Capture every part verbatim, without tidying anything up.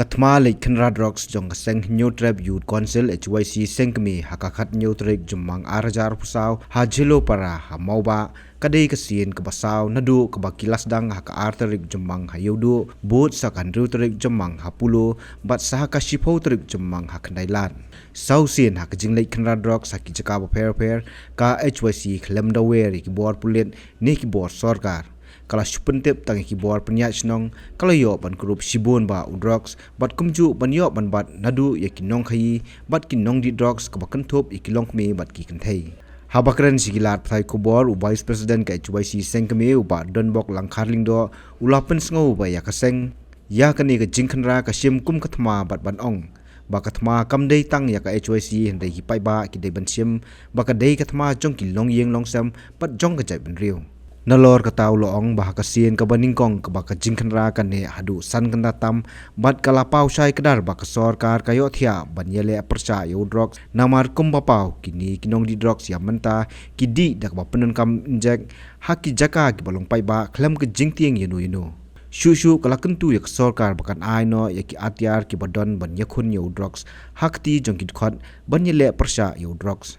Ka thma leit khynra drugs jong ka seng Hynñiewtrep Youth Council H Y C Sengkmie ha ka khathynñiew tarik Jymmang ar hajar arphew saw ha Jhelopara ha Mawbah, ka dei ka sien kaba saw naduh kaba ki la sdang ha ka ar tarik Jymmang ha Ïewduh, bud sa ka hynriew tarik Jymmang ha Polo, bad sa ha ka shiphew tarik Jymmang ha Khyndailad. Saw sien ha ka jingleit khynra drugs ha ki jaka bapher bapher, ka H Y C khlem da wer ïa ki bor pulit ne ki bor sorkar. Ka la shu pyntip tang ïa ki bor pynïaid shnong, ka la ïoh ban kurup shibun bha u drugs, bad kumjuh ban ïoh ban bat naduh ïa ki nongkhaïi bad ki nongdih drugs, kaba kynthup ïa ki longkmie bad ki kynthei. Haba kren sha ki lad pathai khubor, u Vice President ka H Y C Sengkmie, u Bah Donbok Langkhar Lyngdoh, u la pynsngew ba ïa ka seng, ïa kane ka jingkhynra ka shim kum ka thma bad ban ong ba ka thma kam dei tang ïa ka H Y C, hynrei ki paidbah ki dei ban shim ba ka dei ka thma jong ki longïing longsem bad jong ka jaitbynriew. Nalor kata u la ong ba ha ka sien kaba nyngkong kaba ka jingkhynra ka neh haduh san kynta tam, bad ka la paw shai kdar ba ka sorkar ka ïohthiah ban ïaleh pyrshah ïa u drugs, namar kumba paw kine ki nongdih drugs ïa mynta ki dih da kaba pyndonkam injek ha ki jaka kiba long paidbah khlem ka jingtieng ïano ïano. Shuh shuh ka la kyntu ïa ka sorkar ba kan ai noh ïa ki atiar kiba don ban ïakhun ïa u drugs ha kti jong ki dkhot ban ïaleh pyrshah ïa u drugs.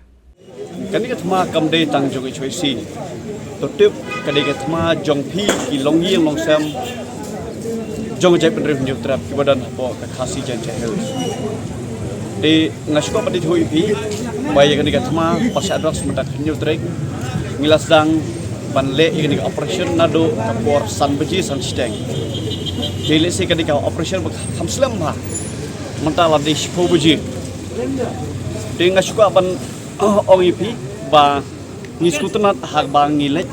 Kane ka thma kam dei tang jong H Y C. To tip, ka dei ka thma jong phi ki longïing longsem jong ka jaitbynriew Hynñiewtrep kiba don hapoh ka Khasi Jaintia Hills. Te nga shu kwah ban ïathuh ïa phi ba ïa kane ka thma pyrshah drugs mynta ka hynñiew tarik ngi la sdang ban leh ïa kane ka operation naduh ka por san baje san shiteng. Te lehse kane ka operation ba kham slem bha mynta la dei shiphew baje. Te nga shu kwah ban ong ïa phi ba ngi sngewtynnat haba ngi leit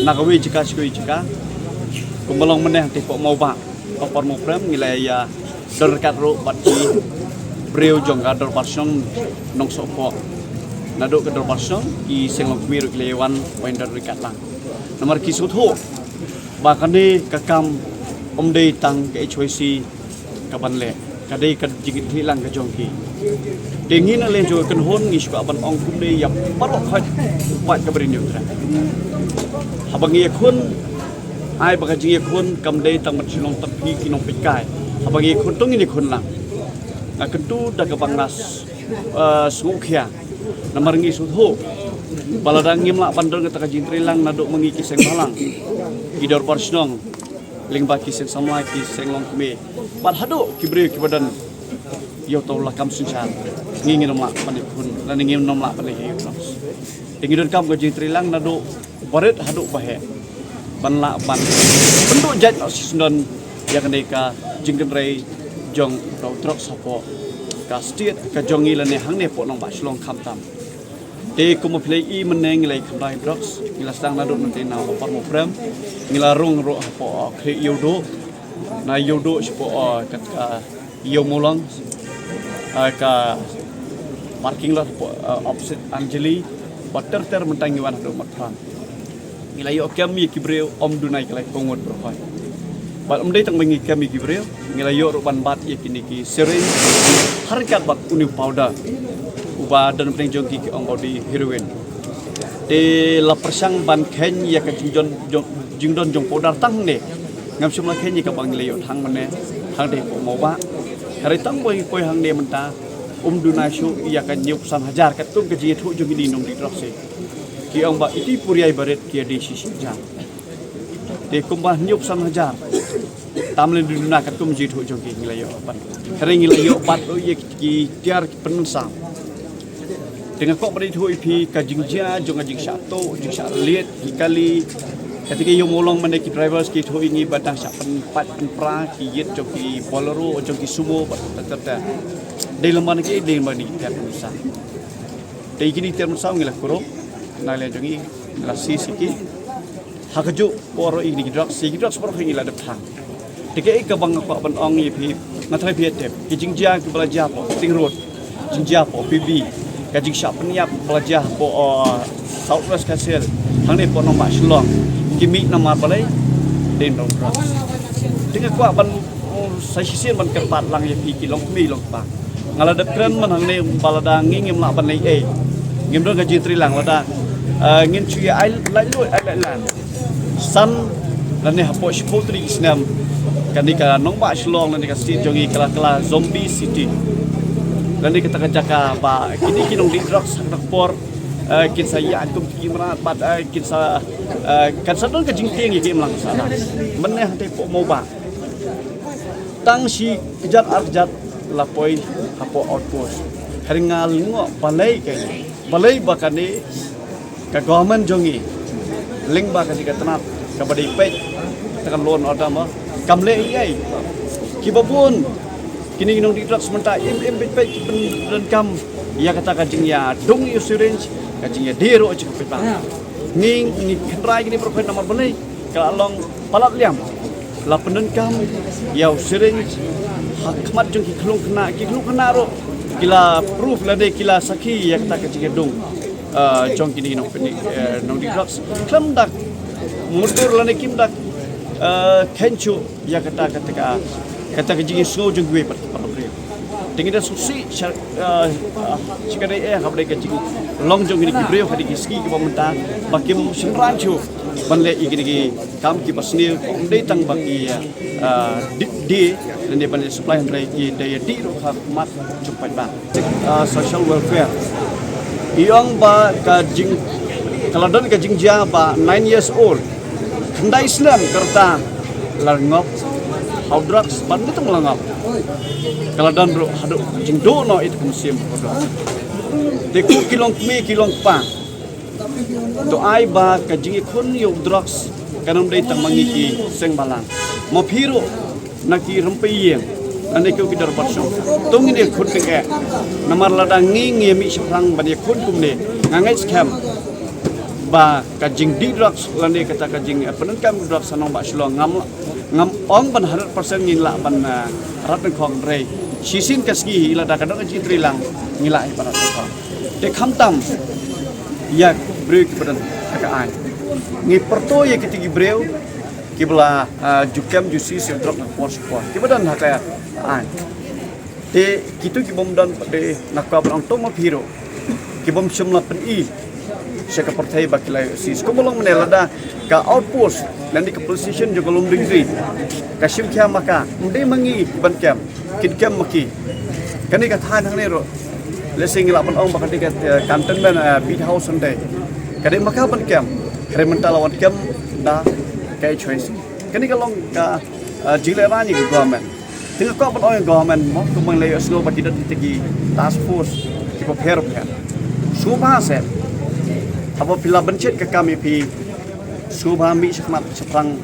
na kawei jaka sha kawei jaka. Kumba long mynne hangtei hapoh Mawbah, hapoh Mawprem, ngi la ïa don ryngkat ruh bad ki briew jong ka dorbar shnong Nongsohpoh. Naduh ka dorbar shnong, ki seng longkmie ruh ki la ïa wan ban don ryngkat lang. Namar ki sngewthuh ba kane ka kam ym dei tang ka H Y C ka ban leh, ka dei ka jingïakhun lang ka jong ki. Te ngi na liang jong ka kynhun ngi shu kwah ban ong kumne ïa baroh khoit pat ka Bri Hynñiewtrep. Haba ngi ïakhun, ai ba ka jingïakhun kam dei tang ban shu long tang phi ki nongpeitkai. Haba ngi ïakhun to ngin ïakhun lang. Nga kyntu da kaba nga s-, eh, sngewkhia. Namar ngi sngewthuh ba lada ngim lah ban don kata ka jingtrei lang naduh ma ngi ki seng bhalang, ki dorbar shnong, lyngba ki seng samla, ki seng longkmie, bad haduh ki briew kiba don ïa uto u lakam synshar, ngi ngin ym lah ban ïakhun lane ngin ym lah ban leh ïa u drugs. Te ngi donkam ka jingtrei lang naduh barit haduh baheh ban lah ban pynduh jait noh shisyndon ïa kane ka jingkynrei jong uto u drugs hapoh ka state ka jong ngi lane hangne hapoh nongbah Shillong khamtam. Te kumba phi la ïohi mynne ngi la ïa kynrei drugs, ngi la sdang naduh nangtei na Upper Mawprem, ngi la rung ruh hapoh, uh, Khlieh Ïewduh, na Ïewduh shapoh, uh, kat ka Ïew Mawlong, uh, ka parking lot hapoh, uh, opposite Anjali, bad ter ter mynta ngi wan haduh Marpyrshang. Ngi la ïoh kem ïa ki briew ym duna ki lai kohnguh baroh khoit. Bad ym dei tang ba ngi kem ïa ki briew, ngi la ïoh ruh ban bat ïa kine ki syringe, ha ryngkat bad une u powder uba don pdeng jong ki, ki ong ba u dei heroin. Te la pyrshang ban kheiñ ïa ka jingdon jong, jingdon jong powder tang hangne. Ngam shym la kheiñ ïa kaba ngi la ïoh tang mynne hangtei hapoh Mawbah. Hynrei tang ba ngi poi hangne mynta, ym duna shuh ïa ka hynñiewphew san hajar katkum ka jingïathuh jong kine ki nongdih drugs. Ki ong ba iti puriai barit ki ïa dei shi shi hajar. Te kumba hynñiewphew san hajar tam lane duna katkum jingïathuh jong ki ngi la ïoh ban. Hynrei ngi la ïoh bat ruh ïa ki tiar ki pynmynsaw. Te nga kwah ban ïathuh ïa phi ka jingjia jong ka jingshah tuh, jingshah liet ki kali. Kata ka Ïew Mawlong mynne ki drivers ki ïathuh ïa ngi ba dang shah pynpait pynpra ki ïit jong ki Bolero, jong ki Sumo bad kata kata. Dei lem bad ki, dei lem bad ki tiar pynmynsaw. Te ïa kine ki tiar pynmynsaw ngi la kurup na liang jong ngi, ngi la seize ïa ki. Ha kajuh por ruh ïa kine ki drugs, ïa ki drugs baroh ngi la dep thang. Te kaei kaba nga kwah ban ong ïa phi, nga tharai phi ïa tip ki jingjia kiba la jia hapoh Ting Road, jingjia hapoh P B, ka jingshah pynïap ba la jia hapoh, uh, South West Khasi Hills, hangne hapoh nongbah Shillong, ki mih namar balei? Dei na drugs. Te nga kwah ban, uh, sa shisien ban kyrpad lang ïa phi ki longkmie longkpa. Nga la dep kren man hangne ba lada ngi ngim lah ban leh ei, ngim don ka jingtrei lang lada, eh, ngin shu ïa ai lait luid ai lait lan. San Lane hapoh shiphew tylli ki snem, kane ka nongbah Shillong lane ka state jong ngi ka la kylla zombie city. Lane kata ka jaka ba kine ki nongdih drugs ha kata ka por, eh, kin sa ïaid kum ki mrad bad, eh, kin sa, eh, kan sa don ka jingtieng ïa ki imlang sahlang. Mynne hangtei hapoh Mawbah, tang shi kjat ar kjat la poi hapoh outpost. Hynrei nga lyngngoh balei ka, balei ba kane ka government jong ngi, lyngba kane ka tnat kaba dei peit kata ka law and order, ma kam leh ei ei. Kiba bun kine ki nongdih drugs mynta im im peit peit ki pyndonkam ïa kata ka jingïadung ïa u syringe, ka jingïadie ruh ha jingpeit bang. Ngi, ngi kynrai kine baroh namar balei? Ka la long palat liam. La pyndonkam ïa u syringe ha khmat jong ki khyllung khynnah, ki khyllung khynnah ruh ki la proof lane ki la sakhi ïa kata ka jingïadung, eh, jong kine ki nong, eh, nongdih drugs. Khlem da mutdur lane kim da, eh, khein shuh ïa kata, kata ka, kata ka jingïasngew jong kiwei pat ki parabangeit. Te ngi da sngewsih sha, eh, eh, shikatdei eh haba dei ka jinglong jong kine ki briew ha kine ki sngi kiba mynta ba kim shynrang shuh ban leh ïa kine ki kam kiba sniew, ym dei tang ba ki, eh, dih, dih lane ban leh supply, hynrei ki da ïadih ruh ha khmat jong paidbah. Ah, social welfare. I ong ba ka jing, ka la don ka jingjia ba nine years old, khyndai snem ka rta, la ngop ha u drugs bad niteng la ngop. Ka la don ruh haduh jingduh noh ïa ka mynsiem ka drugs. Te ko ki long kmie ki long kpa, to ai ba ka jingïakhun ïa u drugs kan ym dei tang ma ngi ki seng bhalang. Ma phi ruh na ki rympei ïing, na ne ki dorbar shong, to ngin ïakhun teng eh. Namar lada ngi, ngi mih shaphrang ban ïakhun kumne, nga ngeit skhem ba ka jingdih drugs lane kata ka jing, eh, pyndonkam drugs ha nongbah Shillong, ngam, ngam ong ban hundred percent ngin lah ban, eh, rat nyngkong, hynrei shisien ka sngi hi lada ka don ka jingtrei lang, ngi lah hi ban rat nyngkong. Te khamtam ïa ki briew kiba don ha ka aiñ, ngi pyrto ïa kiti ki briew kiba la, ah, ju kem ju siew siew drugs ha ka por sha ka por, kiba don ha ka aiñ. Te kito ki bym don pat de, nga kwah ban ong to ma phi ruh ki bym shym la pyni sha ka pyrthei ba ki la ïoh siew. Kumba long mynne, lada ka outpost lane ka police station jong ka Lumdiengjri ka shim khia ma ka, ym dei ma ngi ban kem, kin kem ma ki. Kane ka thaiñ hangne ruh, lehse ngi lah ban ong ba kane ka, eh, cantonment, eh, beat house hynrei ka dei ma ka ban kem. Hynrei mynta la wan kem da ka H Y C. Kane ka long ka, eh, jinglehraiñ ïa ka government. Te nga kwah ban ong ïa ka government mo, kumba ngi la ïohsngew ba ki don kita ki task force kiba pher pher. Sngewbha seh, haba phi la bynshet ka kam ïa phi, sngewbha mih shakhmat shaphrang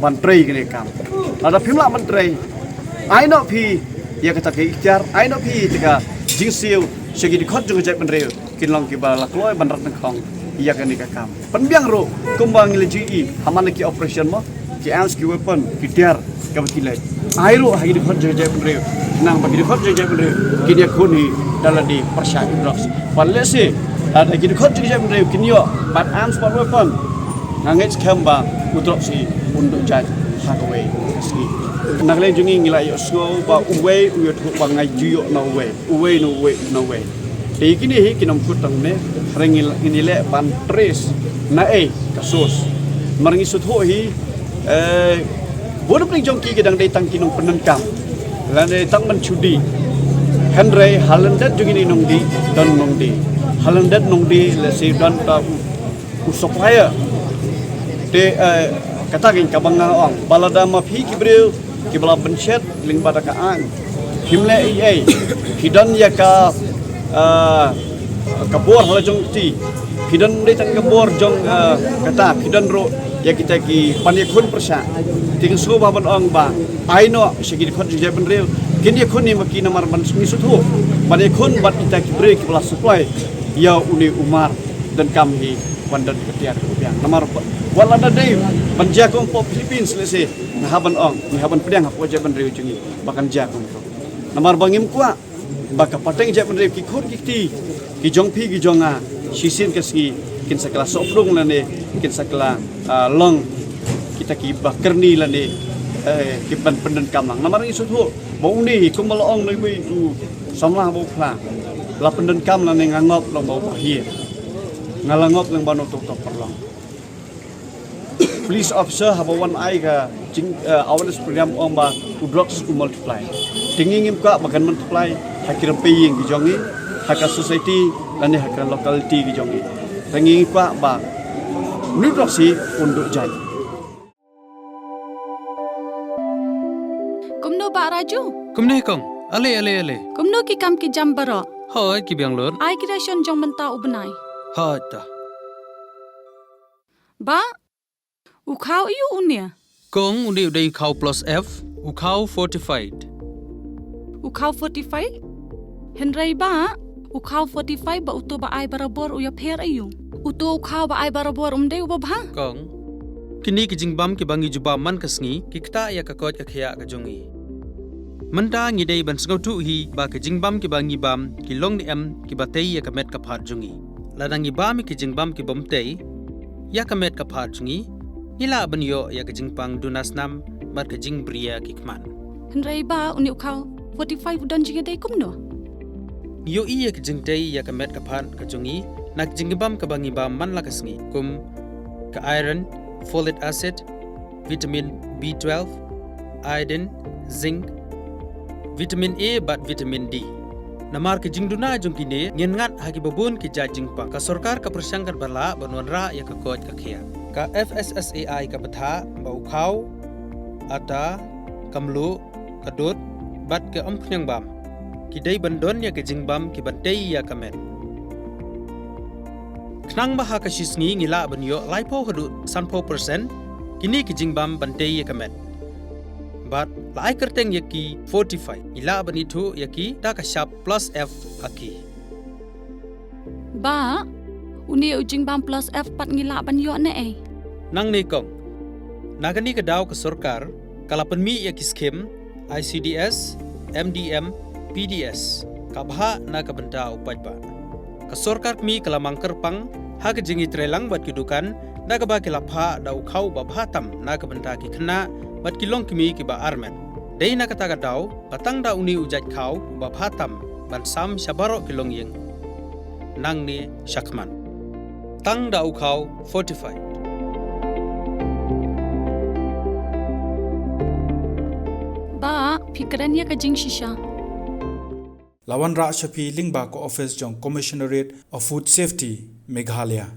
ban trei kane ka kam. Lada phim lah ban trei, ai noh phi ïa kata ka iktiar, ai noh phi ïa kata ka jingsiew sha ki dkhot jong ka jaitbynriew, kin long kiba la kloi ban rat nyngkong ïa kane ka kam. Pynbiang ruh kumba ngi la ju ïohi ha man la ki operation mo, ki arms, ki weapon, ki tiar kaba ki leit. Ai ruh ha ki dkhot jong ka jaitbynriew, khnang ba ki dkhot jong ka jaitbynriew kin ïakhun hi da lade pyrshah ïa u drugs. Bad lehse lada ki dkhot jong ka jaitbynriew kin ïoh bad arms bad weapon, nga ngeit skhem ba u drugs hi un duh jait ha kawei ka sngi. Na ka liang jong ngi, ngi la ïohsngew ba uwei u ïathuh ba nga ju ïoh na uwei, uwei na uwei na uwei. Te kine hi kin ym kut tang ne, hynrei ngi, ngin ïaleh ban trace naei ka source. Namar ngi sngewthuh hi, eh, bun na pdeng jong ki ki dang dei tang ki nongpyndonkam lane tang ban shu dih. Hynrei ha lyndet jong kine ki nongdih don nongdie, ha lyndet nongdie lehse don ta u, u supplier. Te, eh, kata keiñ kaba nga ong ba lada ma phi ki briew kiba la bynshet lyngba da ka aiñ, phim leh ei ei, phi don ïa ka, eh, ka bor ha la jong kti, phi don dei tang ka bor jong, eh, kata, phi don ruh ïa kita ki ban ïakhun pyrshah. Te nga sngewbha ban ong ba ai noh sha ki dkhot jong ka jaitbynriew kin ïakhun hi ma ki, namar ba ngi sngewthuh ban ïakhun bad kita ki briew kiba la supply ïa une u mar, donkam hi ban don ka tiar kaba biang. Namar ba, wat lada dei ban jia kum hapoh Philippines lehse, nga hap ban ong, ngi hap ban pdiang hapoh jaitbynriew jong ngi ba kan jia kumto. Namar ba ngim kwah ba ka pateng jaitbynriew, ki khun ki kti, ki jong phi ki jong nga, shisien ka sngi kin sa kylla sohpdung lane kin sa kylla, ah, long kita kiba kyrni lane, eh, ki ban pyndonkam lang. Namar ngi sngewthuh ba une hi kumba la ong na iwei u samla ba u phla, la pyndonkam lane nga ngop long ba u bahie, nga la ngop long ba uto uto u paralok. Police officer haba wan ai ka jing, eh, awareness program ong ba u drugs u multiply. Te ngi ngim kwah ba kan multiply ha ki rympei ïing ki jong ngi, ha ka society lane ha ka locality ki jong ngi. Te ngi kwah ba u drugs hi un duh jait. Kumno Bah Raju? Kumne kong. Ale, ale, ale. Kumno ki kam ki jam baroh? Hooid, ki biang lut. Ai ki ration jong mynta u bnai. Hooid ta. Bah, u khaw aiu une? Kong, une u dei u khaw plus F, u khaw fortified. U khaw fortified? Hynrei Bah, u khaw fortified bad uto ba ai barabor u ïapher aiu? Uto u khaw ba ai barabor um dei uba bha? Kong, kine ki jingbam kiba ngi jubab man ka sngi ki ktah ïa ka koit ka khiah ka jong ngi. Mynta ngi dei ban sngewthuh hi ba ki jingbam kiba ngi bam ki long ne em kiba tei ïa ka met ka phad jong ngi. Lada ngi bam ïa ki jingbam kibym tei ïa ka met ka phad jong ngi, ngi lah ban ïoh ïa ka jingpang duna snam bad ka jingbriew ki khmat. Hynrei Bah, une u khaw fortified u don jingïadei kumno? Ngi ïohi ïa ka jingtei ïa ka met ka phad ka jong ngi na ka jingbam kaba ngi bam man la ka sngi, kum ka iron, folic acid, vitamin B twelve, iodine, zinc, vitamin A bad vitamin D. Namar ka jingduna jong kine, ngin ngat ha kiba bun ki jait jingpang. Ka sorkar ka pyrshang katba lah ban wanrah ïa ka koit ka khiah. Ka F S S A I ka bthah ba u khaw, ata, ka mluh, ka dud bad ka umkhniang bam ki dei ban don ïa ka jingbam kiban tei ïa ka met. Khnang ba ha ka shi sngi ngi lah ban ïoh laiphew haduh sanphew percent kine ki jingbam ban tei ïa ka met. Bad la ai kyrteng ïa ki fortified, ngi lah ban ithuh ïa ki da ka shap plus F ha ki. Bah, une u jingbam plus F pat ngi lah ban ïoh ne ei? Nangne kong, na kane ka daw ka sorkar ka la pynmih ïa ki skim I C D S, M D M, P D S, ka bhah na ka bynta u paidbah. Ka sorkar kmie ka la mang kyrpang ha ka jingïatreilang bad ki dukan, da kaba ki la phah da u khaw ba bha tam na ka bynta ki khynnah bad ki longkmie kiba armet. Dei na kata ka daw ba tang da une u jait khaw ba bha tam ban sam sha baroh ki longïing nangne shakhmat. Tang da u khaw fortified. Bah, phi kren ïa ka jingshisha. La wanrah sha phi lyngba ka office jong Commissionerate of Food Safety, Meghalaya.